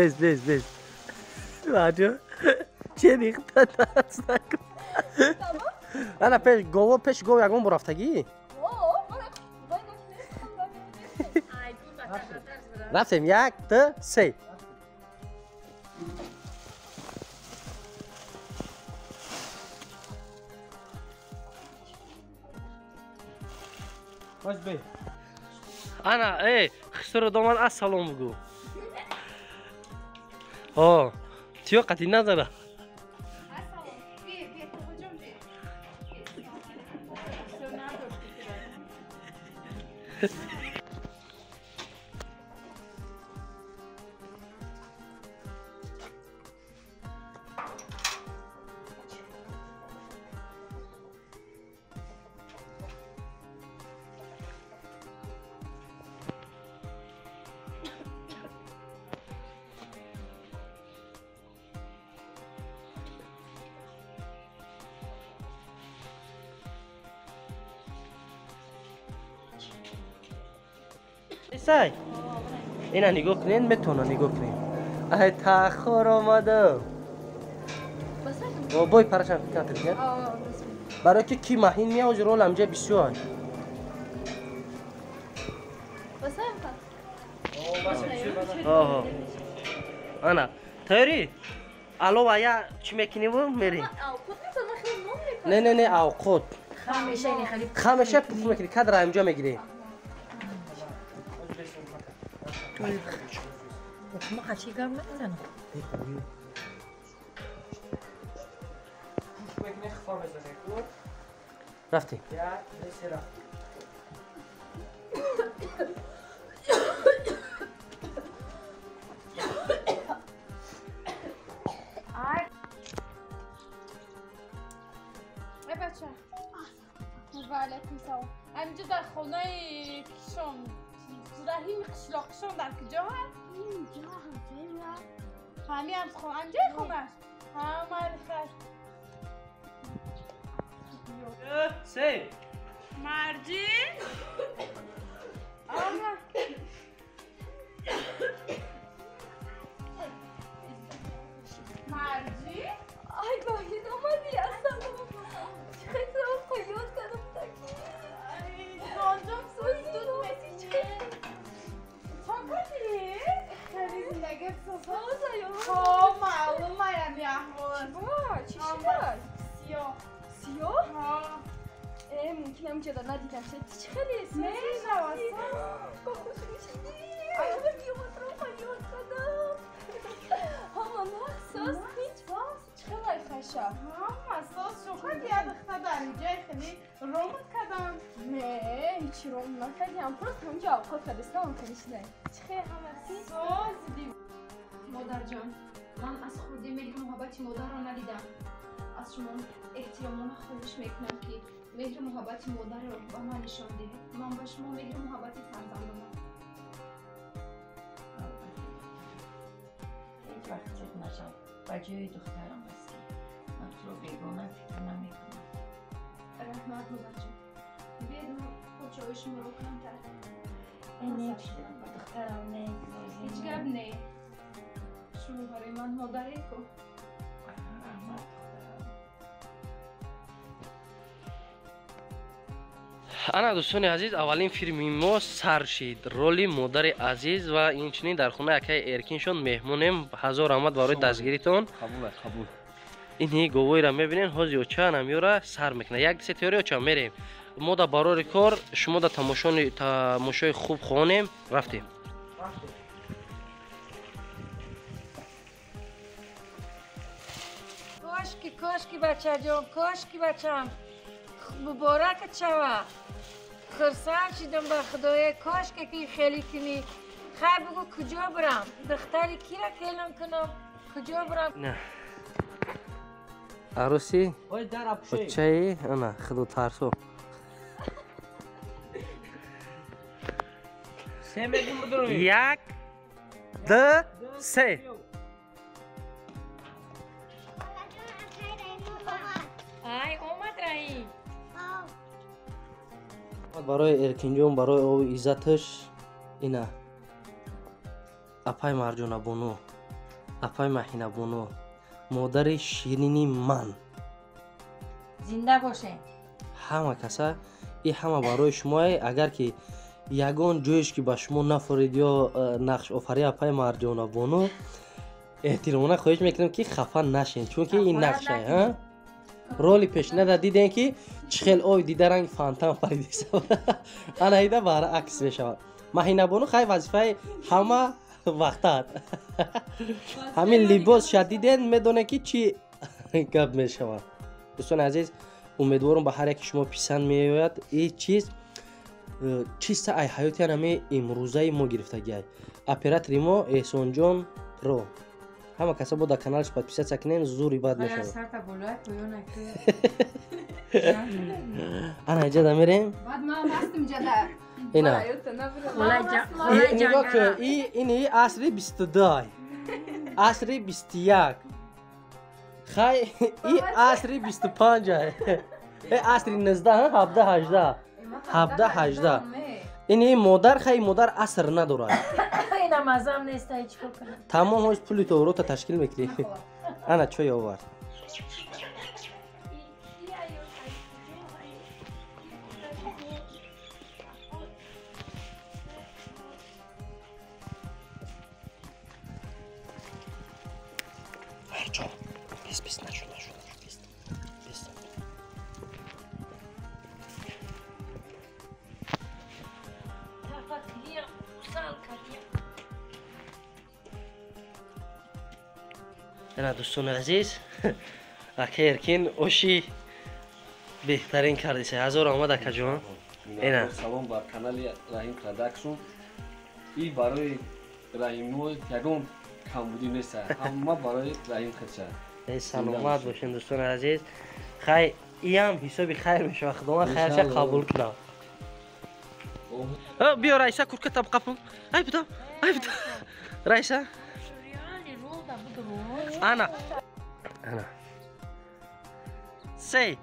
Без без без. Маҷо. Че рихта тарс накун. Ана пеш гово пеш гов ягон бурафтагӣ? Рафтем 1 2 3. Ана, хусро доман ассалом бугу. О, тиё қатӣ надора. Сай. Ина нигоҳ кунед, метавона нигоҳ кунед. Ай тахор омадам. Бой парашам фикр кунед. Барои ки маҳин меояд, рол амҷа бисёр. Оҳо. Ана, тайёрӣ? Алова я чӣ мекуниву мерӣ? Не, не, не, авқот. Хамеша пуф мекунӣ, кадра амҷа мегирӣ. ما قچی گام نمیزنم. رفتی. ای بچه. و علیکم سلام. همینجا در خانه کشان رحیم قشلاقشان در کجا هست؟ اینجا همسایه همی هم خونه اینجا خونه است. همه خیر. 3 مرجی آها مرجی آی باید اومدی اصلا خیلی قیاد کردم تکی ای جانجام سوز دود میسی چه کردی؟ خیلی زندگی سوز ها معلومه یعنی احوال چی شد؟ سیاه سیاه؟ ها ممکنه همینجا ندیدم شد چی خیلی نه نه با خوش میشیدی آیا بیومت رو قیاد کردم ها نه ساز هیچ باز چه خیلی خشا ها ساز شو کردی یه دختر در اینجا خیلی رومت کردم نه هیچ روم نکردیم پرست همینجا اوقات کردستم کنیش نه چه خیلی همه ساز دی مادر جان من از خردی مهر محبت مادر را ندیدم از شما احترامانه خواهش میکنم که مهر محبت مادر را به من نشان دهید من به شما مهر محبت فرزندم هیچ وقت چک نشم بجای دخترم هستی من تو رو بیگانه فکر نمیکنم رحمت مادر جان بیاید ما پاچه‌های شما رو کمتر نه با دخترم نه هیچ گپ نه شما برای من مادری کو رحمت. ана дӯстони азиз, аввалин филми мо сар шид. Роли модари азиз ва инчунин дар хонаи акаи Эркиншон меҳмонем. Ҳазор раҳмат барои дастгиритон. Қабул. Ин говоиро мебинен, ҳози оча намёра сар мекунад. Як се теория оча мерем. Мо да барори кор, шумо да тамошои хуб хонем. Рафтем. Кошки, кошки бачаҷон, кошки бачам. Муборакат шава. Хурсанд шудам ба худоя, кошка ки хеле кунӣ. Хай бугу куҷо бурам? Духтари кира келин кунам? Куҷо бурам? Не. Аруси? Очаи, ана, худо тарсо. Як, ду, се. Ай, омад Раим. Барои Эркинҷон, барои ови иззаташ ина апай Марҷонабону. Апай Маҳинабону, модари ширини ман. Зинда бошед. Ҳама каса и ҳама барои шумое, агар ки ягон ҷоеш ки ба шумо нафорид ё нақшофарии апай Марҷонабону, эҳтиромона хоҳиш мекунем ки хафа нашен, чунки ин нақша, ҳа? Роли пешинада дидем ки чӣ хел об дида ранги фонтан паридеса. Ана ида баръакс мешавад. Маҳинабону хай вазифаи ҳама вақтат. Ҳамин либос шадиден медонед ки чӣ гап мешавад. Дӯстони азиз, умедворам ба ҳар яки шумо писанд меояд. Ин чиз чиста ай ҳаёти ҳами имрӯзаи мо гирифтагиай. Оператори мо Эҳсонҷон Про. Ҳама каса бо дар каналаш подписаться кунен, зури бад мешавад. Ана иҷада мерем. Баъд ман ҳастам иҷада. Ина. Нигоҳ кун, ини асри 22, асри 21. Хай, и асри 25. Асри 19, 17, 18. 17, 18. Ини модар, хай модар аср надорад. Ина мазам нест, ай чӣ кор кунам? Тамом ҳоз пули товрота ташкил мекунӣ. Ана чой овард. Марҷон, бес бес нашуд, нашуд, бес. Бес. Ана дӯстони азиз, ака Эркин оши беҳтарин кардиса. Ҳазор омад акаҷон. Ина. Салом бар канали Раҳим Продакшн. И барои Раҳимо ягон камбудӣ нест. Ҳама барои Раҳим хача. Саломат бошед дӯстони азиз. Хай, иам ҳисоби хайр мешавад. Худованд хайрша қабул кунад. Биё Раиса, куртката бқапам. Ай буда, ай буда. Раиса. Ана. Ана. Сей.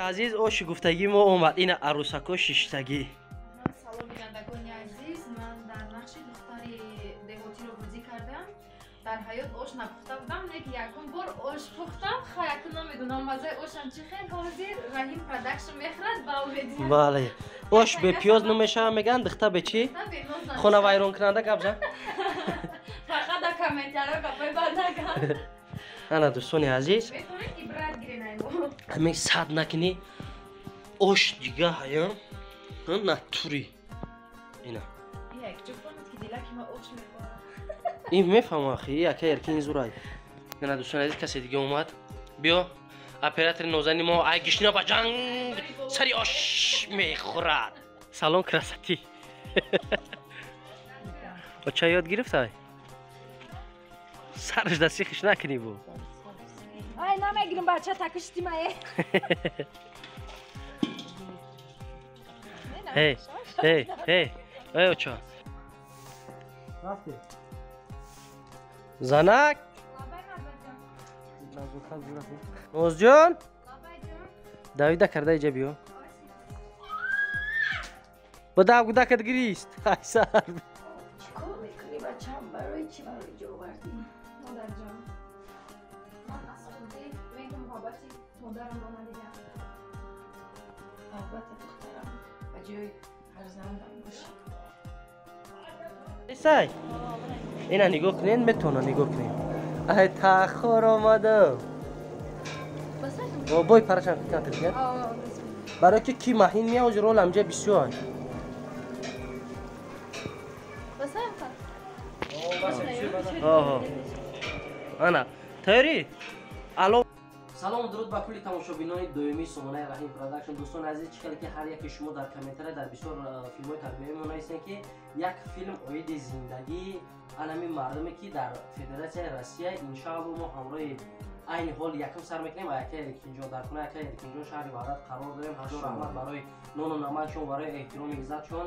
Азиз, оши гуфтагӣ мо омад. Ина арӯсако шиштагӣ. Салом бинандагони азиз, ман дар нақши духтари деҳотиро бозӣ кардам. Дар ҳаёт ош напухта будам, лекин якум бор ош пухтам. Хай, акун намедонам маззаи ошам чӣ хел. Ҳозир Раҳим Продакшн мехӯрад ба умеди. Бале. Ош бе пиёз намешавад, мегӯянд, духта бе чӣ? Хона вайронкунанда гап зан. Фақат дар комментарҳо гапҳои бад нагӯянд. Ана дӯстони азиз, метавонед ибрат гиред айбо. Ҳамин сад накунӣ ош дига ҳаям натури. Ина. Як ҷо фаҳмид ки дилаки ма ош мехӯрад. Ин мефаҳмам ахи, ака Эркин зурай. Ина дӯстони азиз, касе дига омад. Биё, оператори нозани мо ай гишна ба ҷанг сари ош мехӯрад. Салом красоти. Оча ёд гирифтай? Сараш да сихиш накунӣ бу. Ай намегирим бача, такишти мае. Эй, эй, эй, эй оча. Занак. Нозҷон. Давида карда иҷа биё. Бада гудакат гирист. Ай сар. Чикор мекунӣ бачам? Барои чӣ маро иҷо овардӣ? Модарҷон, ман аз хурдӣ меҳру муҳаббати модарамро надидам. Албатта духтарам, ба ҷои фарзандам бошӣ. Сай. Ина нигоҳ кунед, метавона нигоҳ кунед. Ай тахор омадам. Бой парашам фикр кунед. Барои ки ки маҳин меоз рол амҷа бисёр. Ана, тайёрӣ? Алло. Салом дуруд ба кулли тамошобинони доимии сомонаи Раҳим Продакшн. Дӯстони азиз, чӣ хеле ки ҳар яке шумо дар комментария дар бисёр филмҳои тарбиявӣ мо нависем ки як филм оиди зиндагии анами мардуме ки дар Федератсияи Россия, иншаалло мо ҳамроҳи айни ҳол якум сар мекунем ва якаи Эркинҷон дар хонаи якаи Эркинҷон шаҳри Ваҳдат қарор дорем. Ҳазор раҳмат барои нону намакшон, барои эҳтироми иззатшон.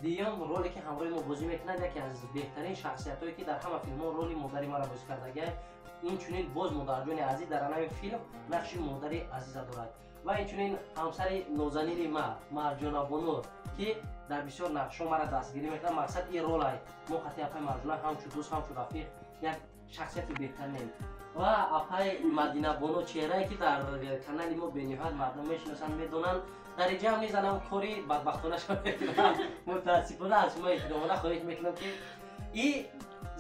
Дуюм роле ки ҳамроҳи мо бозӣ мекунад, яке аз беҳтарин шахсиятҳое ки дар ҳама филмҳо роли модари маро бозӣ кардагиай, инчунин боз модарҷони азиз дар анами филм нақши модари азиза дорад. Ва инчунин ҳамсари нозанини ма Марҷонабону, ки дар бисёр нақшҳо мара дастгирӣ мекунад. Мақсад ин ролай мо қатъи апаи Марҷона ҳамчун дӯст, ҳамчун рафиқ як шахсияти беҳтаринем. Ва апаи Мадинабону, чеҳрае ки дар канали мо бениҳоят мардум мешиносанд, медонанд. Дар инҷа ҳам низ анам кори бадбахтонаша мекунам. Мутаассифона аз шумо эҳтиромона хоҳиш мекунам, ки и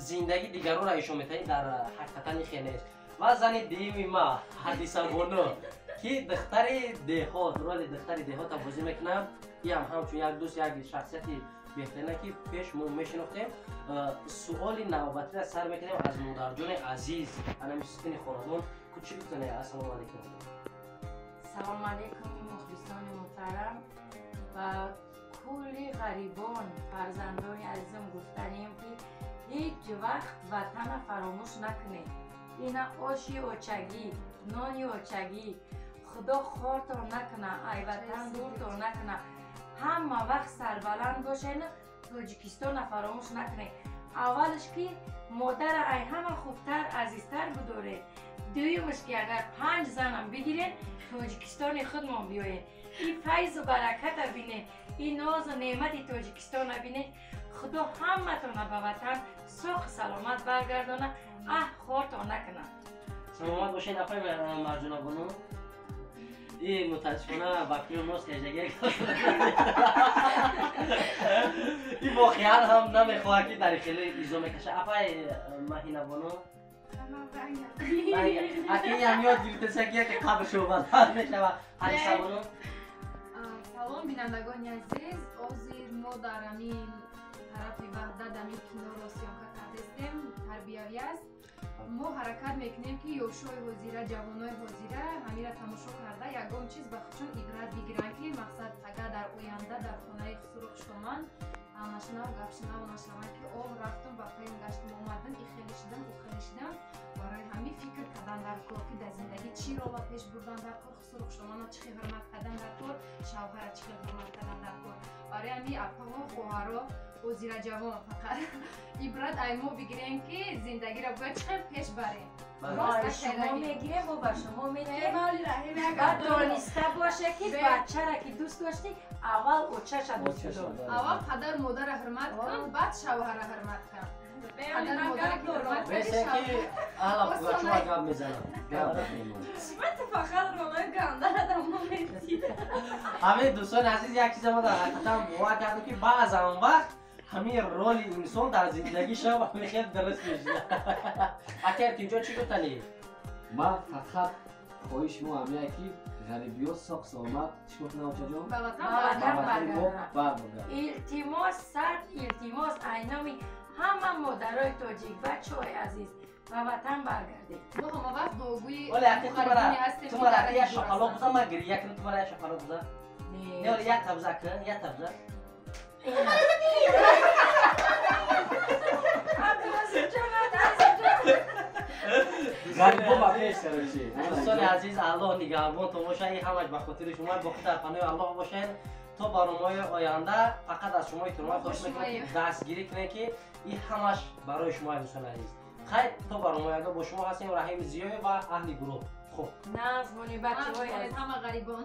зиндагӣ дигаронро ишон метаҳӣ, дар ҳақиқатан хел нест. Ва зани дуюми ма Ҳадисабону, ки духтари деҳот, роли духтари деҳота бозӣ мекунам. Иам ҳамчун як дӯст, як шахсияти беҳтарина, ки пеш мо мешинохтем. Суоли навбатиро сар мекунем аз модарҷони азиз, анами сукуни хонадон. Чӣ гуфтане? Ассалому алайкум. Салому алайкум, мухлисони муҳтарам ва кулли ғарибон, фарзандони азизам. Гуфтанем, ки ҳеҷ вақт ватана фаромӯш накунед. Ина оши очагӣ, нони очагӣ. Худо хортон накуна, ай ватан дуртон накуна. Ҳама вақт сарбаланд бошед, Тоҷикистона фаромӯш накунед. Аввалш ки модара ай ҳама хубтар, азизтар будоред. Дуюмаш ки агар 5 занам бигиред, Тоҷикистони худмон биёед, ин файзу бараката бинед, ин нозу неъмати Тоҷикистона бинед. Худо ҳаматона ба ватан соҳ саломат баргардона, аҳ хортон накунад. Саломат бошед, апаи Марҷонабону. И мутаассифона ба филм нос кашдаги, и воқеан ҳам намехоҳад, ки дар хеле изо мекаша. Апаи Маҳинабону, акиам ёд гирифтеса, ки яке қабр шӯбад мешава. Ҳадисабону. Салом, бинандагони азиз. Ҳозир мо дар ҳамин тарафи Ваҳдат ҳамин киноро съёмка кардастем, тарбиявӣ аст. Мо ҳаракат мекунем, ки ёшои ҳозира, ҷавонои ҳозира ҳамира тамошо карда, ягон чиз ба худшон ибрат бигиранд, ки мақсад агар дар оянда дар хонаи хусуру хушоманд нашунав, гапшунав нашаванд, ки о рафтум, ба поён гаштум, омадам, и хеле шидам, ӯ хеле шидам. Барои ҳамин фикр кардан дар кор, ки дар зиндагӣ чӣ ро ба пеш бурдан дар кор, хусуру хушомана чӣ хел ҳурмат кардан дар кор, шавҳара чӣ хел ҳурмат кардан дар кор. Барои ҳамин апаҳо, хоҳаро, ҳозира ҷавон фақат ибрат ай мо бигирем, ки зиндагиро бояд чӣ хел пеш барем. Шумо мегирем, мо ба шумо медиҳем. Ва дониста боше, ки бачара ки дӯст доштӣ, аввал очаша дӯст бидор. Аввал падару модарро ҳурмат кун, баъд шавҳарро ҳурмат кун. Падару модарро ки ҳурмат кардӣ, ки аҳла пугачова гап мезанам. Фақат ролои гандара дар мо медиҳ. Ҳамин дӯстони азиз, як чиза мо дар ҳақиқатан бовар кардем, ки баъзан вақт ҳамин роли инсон дар зиндагиша ҳамин хел дуруст мешавад. Ака Эркинҷон, чӣ гуфтанӣ? Ман фақат хоҳиши мо ҳамия, ки ғарибиё соқ саломат чикор кунам, очаҷон? Ба ватан баргарданд. Илтимос, сад илтимос, айноми ҳама модарои тоҷик, бачаҳои азиз, ба ватан баргардед. Мо ҳама вақт дуогӯи мухаррибине ҳастем. Ту мара як шапалоқ бизан, ман гиря кунам. Ту мара як шапалоқ бизан. Не, оли як табза кун, як табза. Ғарибо ба пеш, короче. Дӯстони азиз, Аллоҳ нигаҳбонтон бошад. Ин ҳамаш ба хотири шумо. Боқӣ дар паноҳи Аллоҳ бошед то барномаҳои оянда. Фақат аз шумо эҳтиромона хоҳиш мекунем, ки дастгирӣ кунед, ки ин ҳамаш барои шумо, дӯстони азиз. Хайр, то барномаи оянда бо шумо ҳастем Раҳими Зиёев ва аҳли гурӯҳ. Хуб назмони, бачаҳои ҳама ғарибон.